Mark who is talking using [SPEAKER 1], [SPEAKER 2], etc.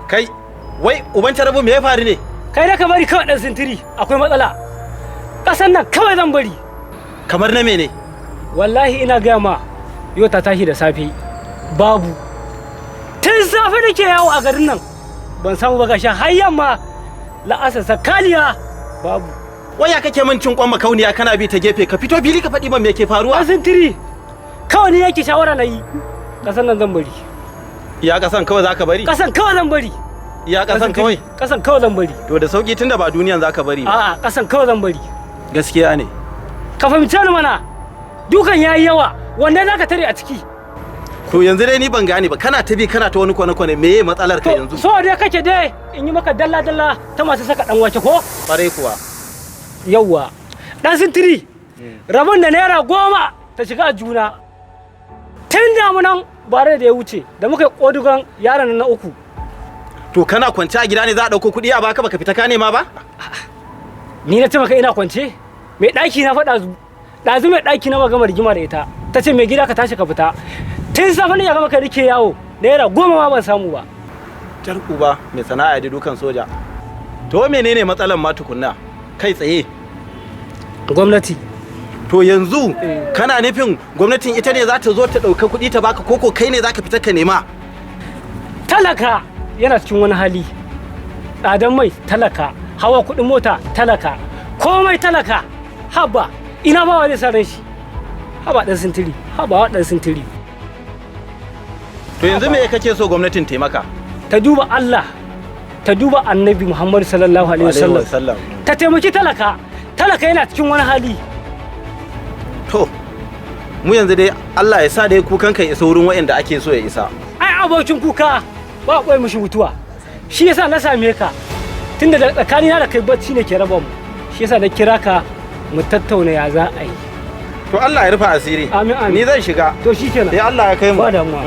[SPEAKER 1] Kai, wai uban tarabu me ya faru ne?
[SPEAKER 2] Kai da ka bari kawai dan sintiri, akwai matsala. Ƙasan nan kawai zan bari.
[SPEAKER 1] Kamar na mene?
[SPEAKER 2] Wallahi ina gaya ma, yau ta tashi da safe babu. Tun safe nake yawo a garin nan ban samu ba, gashi har yamma la'asar sakaliya babu.
[SPEAKER 1] Waya kake min cin kwan makauniya, kana bi ta gefe? Ka fito fili ka faɗi man me ke faruwa.
[SPEAKER 2] Dan sintiri, kawai ni yake shawara na yi, ƙasan nan zan bari.
[SPEAKER 1] Iya kasan kawai zaka bari?
[SPEAKER 2] Ƙasan kawai zan bari.
[SPEAKER 1] Iya kasan kawai?
[SPEAKER 2] Ƙasan kawai zan bari.
[SPEAKER 1] To da sauki, tunda ba duniyan zaka bari ba.
[SPEAKER 2] A'a, ƙasan kawai zan bari.
[SPEAKER 1] Gaskiya ne.
[SPEAKER 2] Ka fahimce ni mana, dukan yayi yawa, wanda zaka tare a ciki?
[SPEAKER 1] To yanzu dai ni ban gane ba, kana ta bi kana ta wani kwane-kwane, meye matsalar ka
[SPEAKER 2] To
[SPEAKER 1] yanzu?
[SPEAKER 2] so dai kake dai in yi maka dalla dalla ta masu saka dan wake ko?
[SPEAKER 1] Kwarai kuwa.
[SPEAKER 2] Yawwa, dan sintiri, rabon da ₦10 ta shiga a juna tun damunan bare da ya wuce da muka yi kodugan yaron nan na uku.
[SPEAKER 1] To kana kwance a gida ne za a ɗauko kuɗi a baka, baka fita ka nema ba?
[SPEAKER 2] Ni na ce maka ina kwance? Mai ɗaki na faɗa zu ɗazu, mai ɗaki na magama rigima da ita, ta ce mai gida ka tashi ka fita. Tun safe ne ya gama ka rike yawo, ₦10 ma ban samu ba.
[SPEAKER 1] Jar uba mai sana'a da dukan soja. To menene matsalan ma tukunna kai tsaye?
[SPEAKER 2] Gwamnati.
[SPEAKER 1] To yanzu
[SPEAKER 2] Eh.
[SPEAKER 1] kana nufin gwamnatin ita ne za ta zo ta ɗauka kuɗi ta baka, koko kai ne za ka fita ka nema?
[SPEAKER 2] Talaka yana cikin wani hali, tsadan mai talaka, hawa kuɗin mota talaka, komai talaka. Haba, ina ba wani sa ran shi? Haba dan sintiri, haba wa dan sintiri.
[SPEAKER 1] To yanzu me kake so gwamnatin taimaka?
[SPEAKER 2] Ta duba Allah, ta duba Annabi Muhammad sallallahu alaihi wasallam,
[SPEAKER 1] wasallam.
[SPEAKER 2] Ta taimaki talaka. Talaka yana cikin wani hali.
[SPEAKER 1] To mu yanzu dai Allah ya sa dai kukan ka isa wurin waɗanda ake so ya isa.
[SPEAKER 2] Ai abokin kuka ba kwai mishi mutuwa. Shi yasa na same ka, tunda da tsakanina da kai bacci ne ke raba mu, shi yasa na kira ka mu tattauna ya za a yi.
[SPEAKER 1] To Allah ya rufa asiri.
[SPEAKER 2] Amin, amin.
[SPEAKER 1] Ni zan shiga.
[SPEAKER 2] To shikenan.
[SPEAKER 1] Sai Allah ya kai mu.
[SPEAKER 2] Ba damuwa.